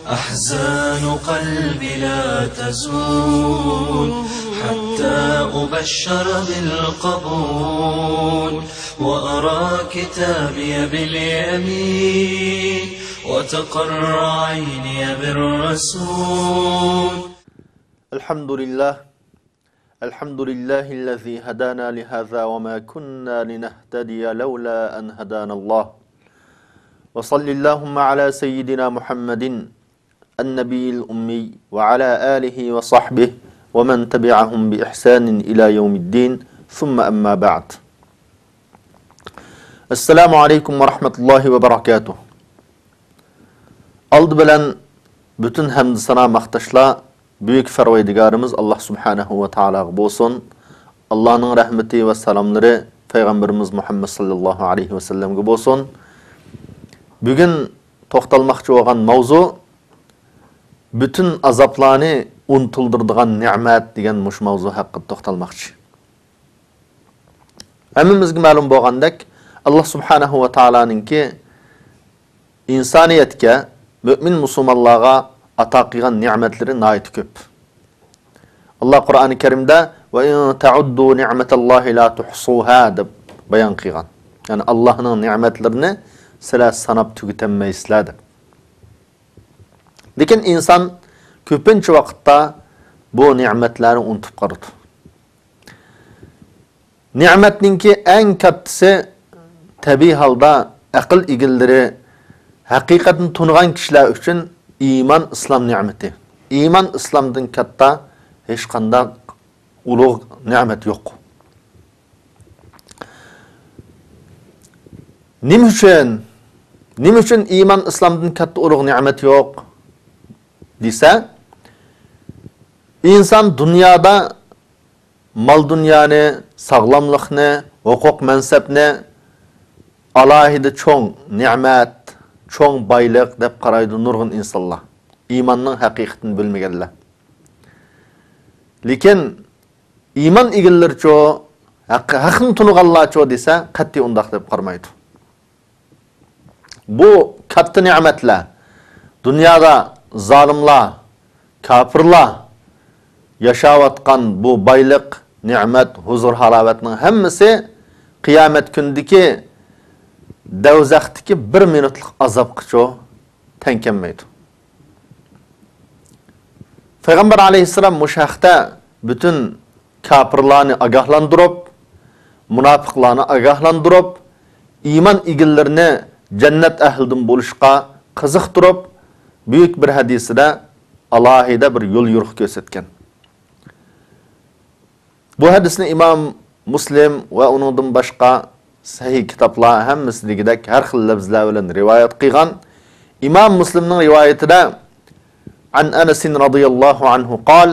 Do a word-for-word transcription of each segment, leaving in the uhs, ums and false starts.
أحزان قلبي لا تزول حتى أبشر بالقبول، وأرى كتابي باليمين، وتقر عيني بالرسول. الحمد لله. الحمد لله الذي هدانا لهذا وما كنا لنهتدي لولا أن هدانا الله. وصل اللهم على سيدنا محمد النبي الأمي وعلى آله وصحبه ومن تبعهم بإحسان إلى يوم الدين، ثم أما بعد. السلام عليكم ورحمة الله وبركاته. ئالدى بىلەن پۈتۈن ھەمدۇ سانا ماختاشلار بۈيۈك پەرۋەردىگارىمىز ئاللا سۇبھانەھۇ ۋە تائالاغا بولسۇن. ئاللانىڭ رەھمىتى ۋە سالاملىرى پەيغەمبىرىمىز مۇھەممەد ساللاللاھۇ ئەلەيھى ۋەسەللەمگە بولسۇن. بۈگۈن توختالماقچى بولغان ماۋزۇ، پۈتۈن ئازابلارنى ئۇنتۇلدۇرىدىغان نېمەت دېگەن مۇشۇ ماۋزۇ ھەققىدە توختالماقچى. ھەممىمىزگە مەلۇم بولغاندەك، ئاللا سۇبھانەھۇ ۋە تائالانىڭكى ئىنسانىيەتكە، مۆمىن مۇسۇلمانلارغا ئاتا قىلغان نېمەتلىرى ناھايىتى كۆپ. ئاللا قۇرئانى كەرىمدە، «وَإِن تَعُدُّوا نِعْمَتَ اللَّهِ لَا تُحْصُوهَا» دەپ بايان قىلغان. يەنى ئاللانىڭ نېمەتلىرىنى سىلەر ساناپ تۈگىتەلمەيسىلەر دەپ. لېكىن ئىنسان كۆپىنچە ۋاقىتتا بۇ نېمەتلەرنى ئۇنتۇپ قالىدۇ. نېمەتنىڭكى ئەڭ كاتتىسى، تەبىئىي ھالدا ئەقىل ئىگىلىرى، ھەقىقەتنى تونۇغان كىشىلەر ئۈچۈن ئىمان ئىسلام نېمىتى. ئىمان ئىسلامدىن كاتتا ھېچقانداق ئۇلۇغ نېمەت يوق. نېمە ئۈچۈن؟ نېمە ئۈچۈن ئىمان ئىسلامدىن كاتتا ئۇلۇغ نېمەت يوق دېسە، ئىنسان دۇنيادا مال-دۇنيانى، ساغلاملىقنى، ھوقۇق-مەنسەپنى ئالاھىدە چوڭ نېمەت، چوڭ بايلىق دەپ قارايدۇ نۇرغۇن ئىنسانلار، ئىماننىڭ ھەقىقىتىنى بىلمىگەنلەر. لېكىن ئىمان ئىگىلىرىچۇ، ھەق-، ھەقنى تونۇغانلارچۇ دېسە، قەتئىي ئۇنداق دەپ قارىمايدۇ. بۇ كاتتا نېمەتلەر، دۇنيادا زالىملار، كاپىرلار ياشاۋاتقان بۇ بايلىق، نېمەت، ھۇزۇر-ھالاۋەتنىڭ ھەممىسى قىيامەت كۈنىدىكى دوزاختىكى بىر مىنۇتلۇق ئازابقىچۇ تەڭ كەلمەيدۇ. پەيغەمبەر ئەلەيھىسسالام مۇشۇ ھەقتە پۈتۈن كاپىرلارنى ئاگاھلاندۇرۇپ، مۇناپىقلارنى ئاگاھلاندۇرۇپ، ئىمان ئىگىلىرىنى جەننەت ئەھلىدىن بولۇشقا قىزىقتۇرۇپ، بۈيۈك بىر ھەدىسىدە ئالاھىدە بىر يول يورۇق كۆرسەتكەن. بۇ ھەدىسنى ئىمام مۇسلىم ۋە ئۇنىڭدىن باشقا سەھىھ كىتابلار ھەممىسى دېگۈدەك ھەر خىل لەپزلەر بىلەن رىۋايەت قىلغان. ئىمام مۇسلىمنىڭ رىۋايىتىدە، عن أنس رضي الله عنه قال،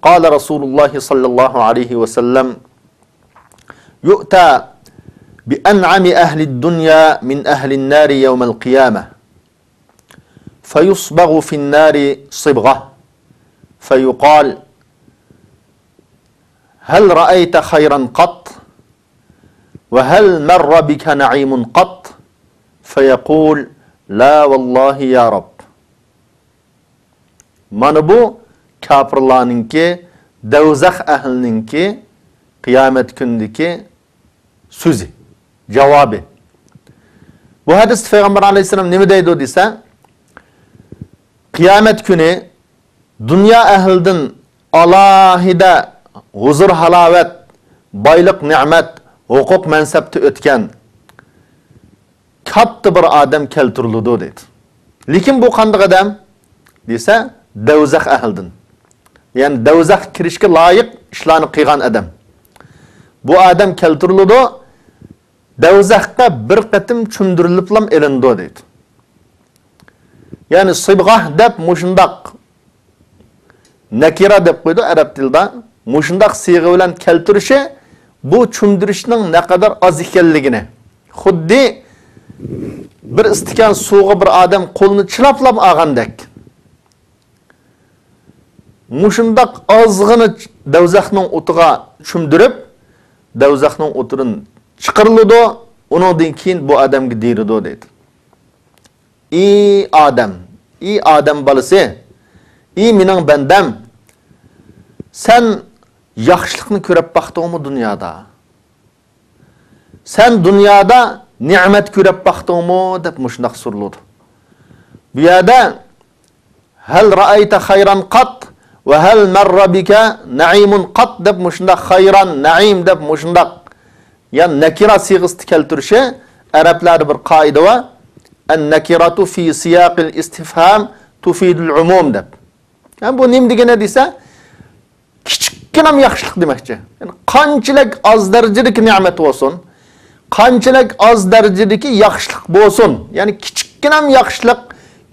قال رسول الله صلى الله عليه وسلم، يؤتى بأنعم أهل الدنيا من أهل النار يوم القيامة، فيصبغ في النار صبغة، فيقال، هل رأيت خيرا قط؟ وهل مر بك نعيم قط؟ فيقول، لا والله يا رب. مانا بۇ كاپىرلارنىڭكى، دوزاخ ئەھلىنىڭكى قىيامەت كۈنىدىكى سۆزى، جاۋابى. بۇ ھەدىستە پەيغەمبەر ئەلەيھىسسالام نېمە دەيدۇ دېسە، قىيامەت كۈنى دۇنيا ئەھلىدىن ئالاھىدە ھۇزۇر-ھالاۋەت، بايلىق-نېمەت، ھوقۇق-مەنسەپتە ئۆتكەن كاتتا بىر ئادەم كەلتۈرۈلىدۇ دەيدۇ. لېكىن بۇ قانداق ئادەم دېسە، دوزاخ ئەھلىدىن. يەنى دوزاخقا كىرىشكە لايىق ئىشلارنى قىلغان ئادەم. بۇ ئادەم كەلتۈرۈلىدۇ، دوزاخقا بىر قېتىم چۆمدۈرۈلۈپلا ئېلىنىدۇ دەيدۇ. يەنى سىبغاھ دەپ مۇشۇنداق نەكىرە دەپ قويىدۇ ئەرەب تىلىدا. مۇشۇنداق سىيغە بىلەن كەلتۈرۈشى بۇ چۆمدۈرۈشنىڭ نەقەدەر ئاز ئىكەنلىكىنى، خۇددى بىر ئىستىكان سۇغا بىر ئادەم قولىنى چىلاپلا ئالغاندەك. مۇشۇنداق ئازغىنە دوزاخنىڭ ئوتىغا چۆمدۈرۈپ، دوزاخنىڭ ئوتىدىن چىقىرىلىدۇ، ئۇنىڭدىن كېيىن بۇ ئادەمگە دېيىلىدۇ دەيدۇ. ئى ئادەم، ئى ئادەم بالىسى، ئى مېنىڭ بەندەم، سەن ياخشىلىقنى كۆرۈپ باقتىڭمۇ دۇنيادا؟ سەن دۇنيادا نېمەت كۆرۈپ باقتىڭمۇ؟ دەپ مۇشۇنداق سورىلىدۇ. بۇ يەردە «ھەل رەئەيتە خەيرەن قات ۋە ھەل مەررە بىكە نەئىمۇن قات» دەپ مۇشۇنداق، خەيرەن، نەئىم دەپ مۇشۇنداق، يەنى نەكىرە سىيغىسىدا كەلتۈرۈشى، ئەرەبلەردە بىر قائىدە بار. «ئەن نەكىرەتۇ فى سىياقىل ئىستىفھام تۇفىدۇل ئۇمۇم» دەپ. يەنى بۇ نېمە دېگىنى دېسە، كىچىككىنەم ياخشىلىق دېمەكچى. يەنى قانچىلىك ئاز دەرىجىدىكى نېمەت بولسۇن، قانچىلىك ئاز دەرىجىدىكى ياخشىلىق بولسۇن، يەنى كىچىككىنەم ياخشىلىق،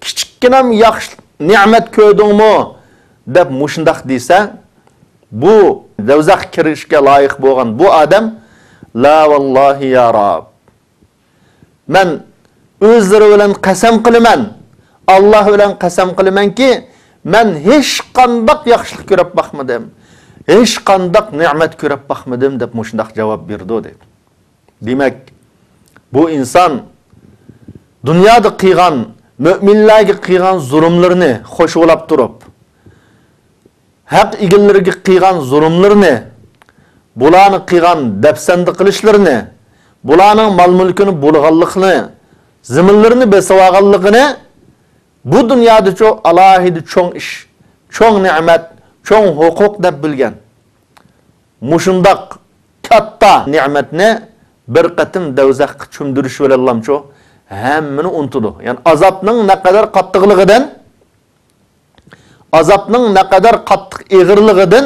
كىچىككىنەم ياخشى نېمەت كۆردۈڭمۇ دەپ مۇشۇنداق دېسە، بۇ دوزاخقا كىرىشكە لايىق بولغان بۇ ئادەم، «لا ۋاللاھى يا رەب، مەن ئۆزلىرى بىلەن قەسەم قىلىمەن، ئاللا بىلەن قەسەم قىلىمەنكى، مەن ھېچقانداق ياخشىلىق كۆرۈپ باقمىدىم، ھېچقانداق نېمەت كۆرۈپ باقمىدىم» دەپ مۇشۇنداق جاۋاب بېرىدۇ دەيدۇ. دېمەك، بۇ ئىنسان دۇنيادا قىلغان، مۆمىنلەرگە قىلغان زۇلۇملىرىنى خۇشۇللاپ تۇرۇپ، ھەق ئىگىلىرىگە قىلغان زۇلۇملىرىنى، بۇلارنى قىلغان دەپسەندە قىلىشلىرىنى، بۇلارنىڭ مال-مۈلكىنى بۇلىغانلىقىنى، زېمىنلىرىنى بېسىۋالغانلىقىنى بۇ دۇنيادىچۇ ئالاھىدە چوڭ ئىش، چوڭ نېمەت، چوڭ ھوقۇق دەپ بىلگەن. مۇشۇنداق كاتتا نېمەتنى بىر قېتىم دوزاخقا چۆمدۈرۈش بىلەنلامچۇ ھەممىنى ئۇنتۇدۇ. يەنى ئازابنىڭ نەقەدەر قاتتىقلىقىدىن، ئازابنىڭ نەقەدەر قاتتىق ئېغىرلىقىدىن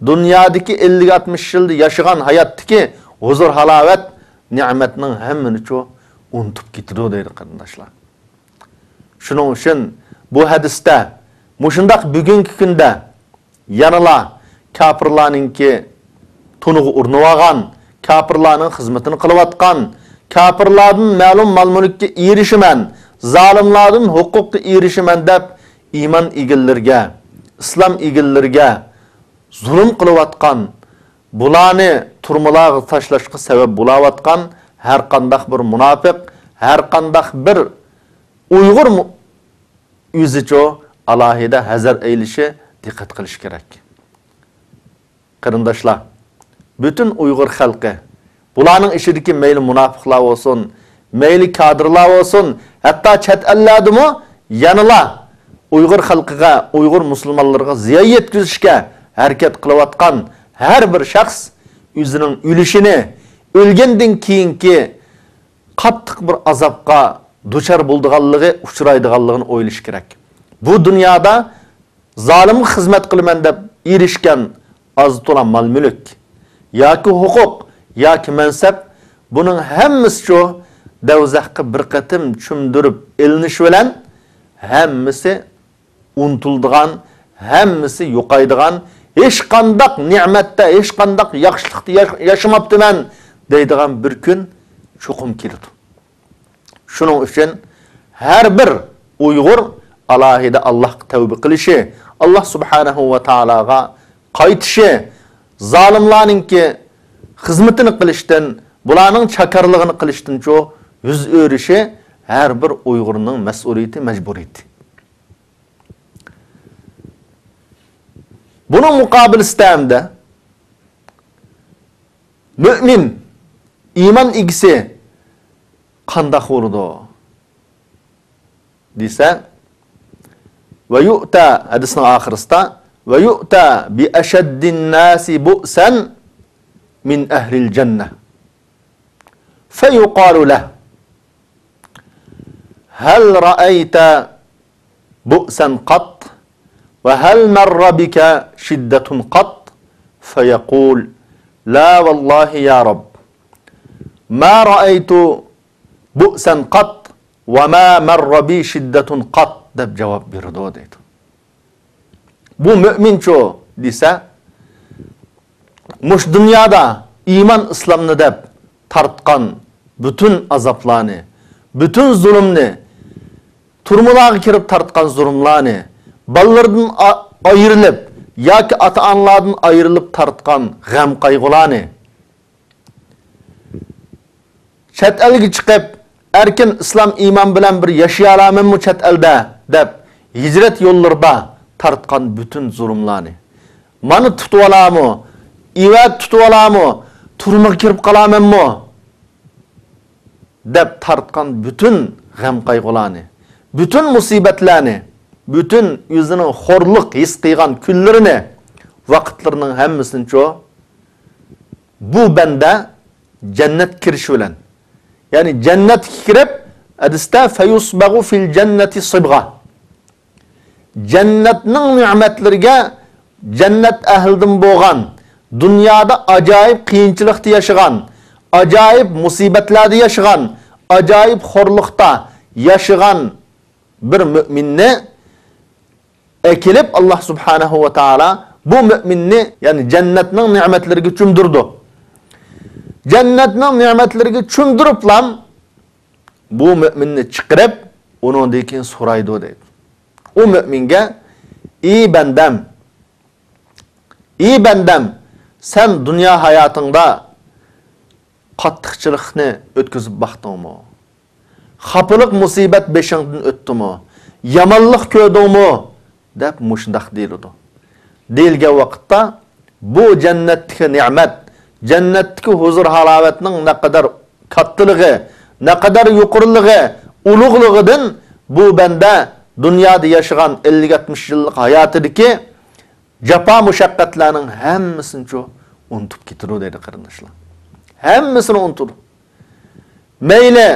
دۇنيادىكى ئەللىك ئاتمىش يىلدا ياشىغان ھاياتتىكى ھۇزۇر-ھالاۋەت نېمەتنىڭ ھەممىنىچۇ ئۇنتۇپ كېتىدۇ دەيدۇ، قېرىنداشلار. شۇنىڭ ئۈچۈن بۇ ھەدىستە مۇشۇنداق بۈگۈنكى كۈندە يەنىلا كاپىرلارنىڭكى تونىغا ئۇرۇنۇۋالغان، كاپىرلارنىڭ خىزمىتىنى قىلىۋاتقان، كاپىرلاردىن مەلۇم مال-مۈلۈككە ئېرىشىمەن، زالىملاردىن ھوقۇققا ئېرىشىمەن دەپ ئىمان ئىگىلىرىگە، ئىسلام ئىگىلىرىگە زۇلۇم قىلىۋاتقان، بۇلارنى تۈرمىلەرگە تاشلاشقا سەۋەب بولاۋاتقان ھەر قانداق بىر مۇناپىق، ھەر قانداق بىر ئۇيغۇر مۇ-، ئۆزىچۇ ئالاھىدە ھەزەر ئەيلىشى، دىققەت قىلىشى كېرەك. قېرىنداشلار، پۈتۈن ئۇيغۇر خەلقى، بۇلارنىڭ ئىچىدىكى مەيلى مۇناپىقلار بولسۇن، مەيلى كادىرلار بولسۇن، ھەتتا چەت ئەللەردىمۇ يەنىلا ئۇيغۇر خەلقىگە، ئۇيغۇر مۇسۇلمانلىرىغا زىيان يەتكۈزۈشكە ھەرىكەت قىلىۋاتقان ھەر بىر شەخس ئۆزىنىڭ ئۆلۈشىنى، ئۆلگەندىن كېيىنكى قاتتىق بىر ئازابقا دۇچار بولىدىغانلىقى، ئۇچرايدىغانلىقىنى ئويلىشى كېرەك. بۇ دۇنيادا زالىمغا خىزمەت قىلىمەن دەپ ئېرىشكەن ئاز-تولا مال-مۈلۈك ياكى ھوقۇق ياكى مەنسەپ، بۇنىڭ ھەممىسىچۇ دوزاخقا بىر قېتىم چۆمدۈرۈپ ئېلىنىش بىلەن ھەممىسى ئۇنتۇلىدىغان، ھەممىسى يوقايدىغان، ھېچقانداق نېمەتتە، ھېچقانداق ياخشىلىقتا ياش-، ياشىماپتىمەن دەيدىغان بىر كۈن چوقۇم كېلىدۇ. شۇنىڭ ئۈچۈن ھەر بىر ئۇيغۇر ئالاھىدە ئاللاھقا تەۋبە قىلىشى، ئاللاھ سۇبھانەھۇ ۋە تائالاغا قايتىشى، زالىملارنىڭكى خىزمىتىنى قىلىشتىن، بۇلارنىڭ چاكارلىقىنى قىلىشتىنچۇ يۈز ئۆرۈشى ھەر بىر ئۇيغۇرنىڭ مەسئۇلىيىتى، مەجبۇرىيىتى. بۇنىڭ مۇقابىلىسىدە ھەمدە مۆمىن، ئىمان ئىگىسى قانداق بولىدۇ دېسە، ۋە يۇئتا، ھەدىسنىڭ ئاخىرىسىدا، ۋە يۇئتا بىئەشەددىن ناسى بۇئسەن مىن ئەھلىل جەننە. فيقال له: هل رأيت بؤسا قط؟ وهل مر بك شدة قط؟ فيقول: لا والله يا رب، ما رأيت بؤسا قط، وما مر بي شدة قط، دەپ جاۋاب بېرىدۇ دەيدۇ. بۇ مۆمىنچۇ دېسە، مۇشۇ دۇنيادا ئىمان ئىسلامنى دەپ تارتقان پۈتۈن ئازابلارنى، پۈتۈن زۇلۇمنى، تۈرمىلەرگە كىرىپ تارتقان زۇلۇملارنى، بالىلىرىدىن ئا-، ئايرىلىپ ياكى ئاتا-ئانىلاردىن ئايرىلىپ تارتقان غەم-قايغۇلارنى، چەت ئەلگە چىقىپ، ئەركىن ئىسلام ئىمان بىلەن بىر ياشىيالامەنمۇ چەت ئەلدە دەپ ھىجرەت يوللىرىدا تارتقان پۈتۈن زۇلۇملارنى، مانا تۇتۇۋالامۇ، ئېۋەت تۇتۇۋالامۇ، تۈرمىگە كىرىپ قالامەنمۇ دەپ تارتقان پۈتۈن غەم-قايغۇلارنى، پۈتۈن مۇسىبەتلەرنى، پۈتۈن ئۆزىنىڭ خورلۇق ھېس قىلغان كۈنلىرىنى، ۋاقىتلىرىنىڭ ھەممىسىنىچۇ بۇ بەندە جەننەت كىرىشى بىلەن، يەنى جەننەتكە كىرىپ، ھەدىستە فەيۇسبەغۇ فىل جەننەتى سىبغا. جەننەتنىڭ نېمەتلىرىگە جەننەت ئەھلىدىن بولغان، دۇنيادا ئاجايىپ قىيىنچىلىقتا ياشىغان، ئاجايىپ مۇسىبەتلەردە ياشىغان، ئاجايىپ خورلۇقتا ياشىغان بىر مۆمىننى ئەكېلىپ، ئاللا سۇبھانەھۇ ۋە تائالا بۇ مۆمىننى، يەنى جەننەتنىڭ نېمەتلىرىگە چۆمدۈرىدۇ. جەننەتنىڭ نېمەتلىرىگە چۆمدۈرۈپلام، بۇ مۆمىننى چىقىرىپ، ئۇنىڭدىن كېيىن سورايدۇ، دەيدۇ. ئۇ مۆمىنگە، ئى بەندەم، ئى بەندەم، سەن دۇنيا ھاياتىڭدا قاتتىقچىلىقنى ئۆتكۈزۈپ باقتىڭمۇ؟ خاپىلىق مۇسىبەت بېشىڭدىن ئۆتتىمۇ؟ يامانلىق كۆردۈڭمۇ؟ دەپ مۇشۇنداق دېيىلىدۇ. دېيىلگەن ۋاقىتتا، بۇ جەننەتتىكى نېمەت، جەننەتتىكى ھۇزۇر-ھالاۋەتنىڭ نەقەدەر كاتتىلىقى، نەقەدەر يۇقىرىلىقى، ئۇلۇغلۇقىدىن بۇ بەندە دۇنيادا ياشىغان ئەللىك-يەتمىش يىللىق ھاياتىدىكى جاپا-مۇشەققەتلەرنىڭ ھەممىسىنىچۇ ئۇنتۇپ كېتىدۇ، دەيدۇ قېرىنداشلار. ھەممىسىنى ئۇنتىدۇ. مەيلى،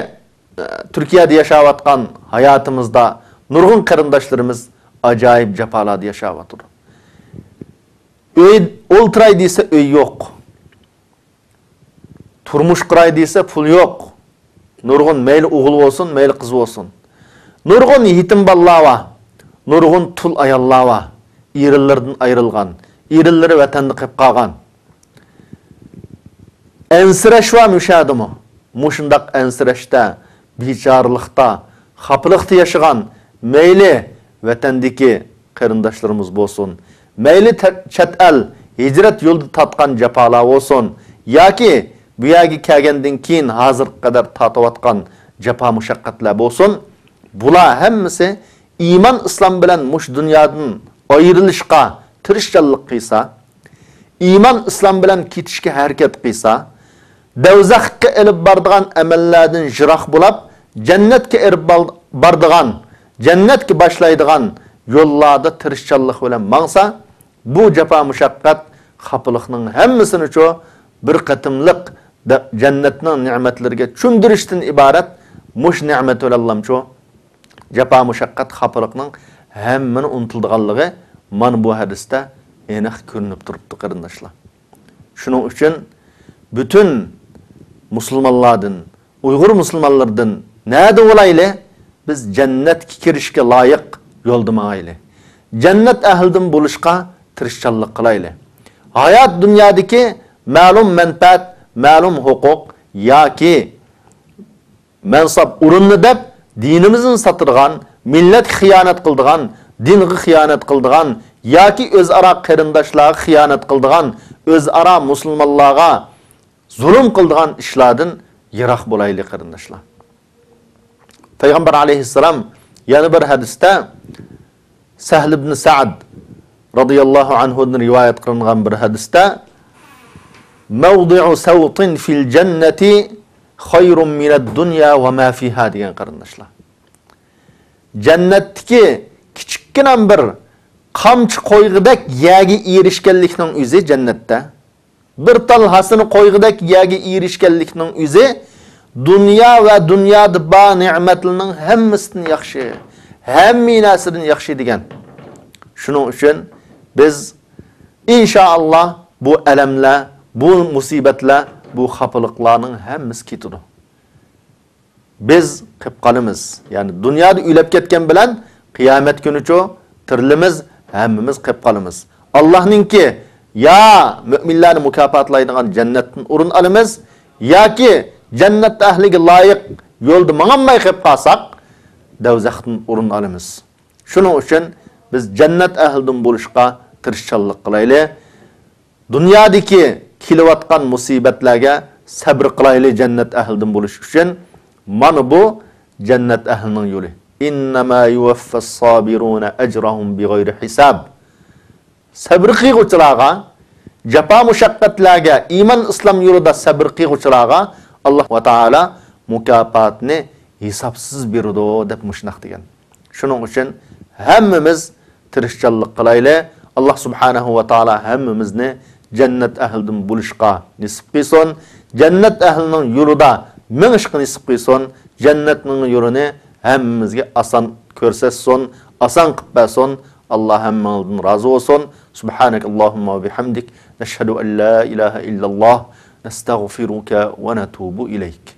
ئە، تۈركىيەدە ياشاۋاتقان ھاياتىمىزدا نۇرغۇن قېرىنداشلىرىمىز ئاجايىپ جاپالاردا ياشاۋاتىدۇ. ئۆي، ئولتۇراي دېسە ئۆي يوق. تۇرمۇش قۇراي دېسە پۇل يوق. نۇرغۇن، مەيلى ئوغۇل بولسۇن، مەيلى قىز بولسۇن. نۇرغۇن يېتىم بالىلار بار. نۇرغۇن تۇل ئاياللار بار. ئېرىنلىرىدىن ئايرىلغان، ئېرىنلىرى ۋەتەندە قېلىپ قالغان. ئەنسىرەش بار مۇشۇ يەردىمۇ. مۇشۇنداق ئەنسىرەشتە، بىچارىلىقتا، خاپىلىقتا ياشىغان، مەيلى ۋەتەندىكى قېرىنداشلىرىمىز بولسۇن، مەيلى تە-، چەت ئەل ھىجرەت يولىدا تارتقان جاپالار بولسۇن، ياكى بۇ يەرگە كەلگەندىن كېيىن ھازىرغا قەدەر تارتىۋاتقان جاپا-مۇشەققەتلەر بولسۇن، بۇلار ھەممىسى ئىمان ئىسلام بىلەن مۇشۇ دۇنيادىن ئايرىلىشقا تىرىشچانلىق قىلسا، ئىمان ئىسلام بىلەن كېتىشكە ھەرىكەت قىلسا، دوزاخقا ئېلىپ بارىدىغان ئەمەللەردىن يىراق بولاپ، جەننەتكە ئېلىپ بال-، بارىدىغان، جەننەتكە باشلايدىغان يوللاردا تىرىشچانلىق بىلەن ماڭسا، بۇ جاپا-مۇشەققەت خاپىلىقنىڭ ھەممىسىنىچۇ بىر قېتىملىق دە-، جەننەتنىڭ نېمەتلىرىگە چۆمدۈرۈشتىن ئىبارەت. مۇشۇ نېمەت بىلەنلامچۇ جاپا-مۇشەققەت خاپىلىقنىڭ ھەممىنى ئۇنتۇلىدىغانلىقى مانا بۇ ھەدىستە ئېنىق كۆرۈنۈپ تۇرۇپتۇ، قېرىنداشلار. شۇنىڭ ئۈچۈن پۈتۈن مۇسۇلمانلاردىن، ئۇيغۇر مۇسۇلمانلىرىدىن نەدە بولايلى، بىز جەننەتكە كىرىشكە لايىق يولدا ماڭايلى. جەننەت ئەھلىدىن بولۇشقا تىرىشچانلىق قىلايلى. ھايات دۇنيادىكى مەلۇم مەنپەئەت، مەلۇم ھوقۇق ياكى مەنساب ئورۇننى دەپ، دىنىمىزنى ساتىدىغان، مىللەتكە خىيانەت قىلىدىغان، دىنغا خىيانەت قىلىدىغان ياكى ئۆزئارا قېرىنداشلارغا خىيانەت قىلىدىغان، ئۆزئارا مۇسۇلمانلارغا زۇلۇم قىلىدىغان ئىشلاردىن يىراق بولايلى، قېرىنداشلار. پەيغەمبەر ئەلەيھىسسالام يەنە بىر ھەدىستە، سەھل ئىبن سەئد رەزىياللاھۇ ئەنھۇدىن رىۋايەت قىلىنغان بىر ھەدىستە، مەۋزىئۇ سەۋتىن فىل جەننەتى خەيرۇن مىنەد دۇنيا ۋە ما فىھا، دېگەن، قېرىنداشلار. جەننەتتىكى كىچىككىنە بىر قامچا قويغۇدەك يەرگە ئېرىشكەنلىكنىڭ ئۆزى جەننەتتە. بىر تال ھاسىنى قويغۇدەك يەرگە ئېرىشكەنلىكنىڭ ئۆزى دۇنيا ۋە دۇنيادا بار نېمەتلەرنىڭ ھەممىسىدىن ياخشى، ھەممە نەرسىدىن ياخشى دېگەن. شۇنىڭ ئۈچۈن بىز، ئىنشائاللا، بۇ ئەلەملەر، بۇ مۇسىبەتلەر، بۇ خاپىلىقلارنىڭ ھەممىسى كېتىدۇ. بىز قېلىپ قالىمىز. يەنى دۇنيادا ئۆلۈپ كەتكەن بىلەن قىيامەت كۈنىچۇ تىرىلىمىز، ھەممىمىز قېلىپ قالىمىز. ئاللانىڭكى يا مۆمىنلەرنى مۇكاپاتلايدىغان جەننەتتىن ئورۇن ئالىمىز، ياكى جەننەت ئەھلىگە لايىق يولدا ماڭالماي قېلىپ قالساق، دوزاختىن ئورۇن ئالىمىز. شۇنىڭ ئۈچۈن بىز جەننەت ئەھلىدىن بولۇشقا تىرىشچانلىق قىلايلى. دۇنيادىكى كېلىۋاتقان مۇسىبەتلەرگە سەبرى قىلايلى جەننەت ئەھلىدىن بولۇش ئۈچۈن. مانا بۇ جەننەت ئەھلىنىڭ يولى. إنما يوفى الصابرون أجرهم بغير حساب. سەبرى قىلغۇچىلارغا، جاپا مۇشەققەتلەرگە، ئىمان ئىسلام يولىدا سەبرى قىلغۇچىلارغا ئاللا تائالا مۇكاپاتنى ھېسابسىز بېرىدۇ، دەپ مۇشۇنداق دېگەن. شۇنىڭ ئۈچۈن ھەممىمىز تىرىشچانلىق قىلايلى. ئاللا سۇبھانەھۇ ۋە تائالا ھەممىمىزنى جەننەت ئەھلىدىن بولۇشقا نېسىپ قىلسۇن. جەننەت ئەھلىنىڭ يولىدا مېڭىشقا نېسىپ قىلسۇن. جەننەتنىڭ يولىنى ھەممىمىزگە ئاسان كۆرسەتسۇن، ئاسان قىلىپ بەرسۇن. ئاللا ھەممىڭىزدىن رازى بولسۇن. سبحانك اللهم وبحمدك، نشهد أن لا إله إلا الله، نستغفرك ونتوب إليك.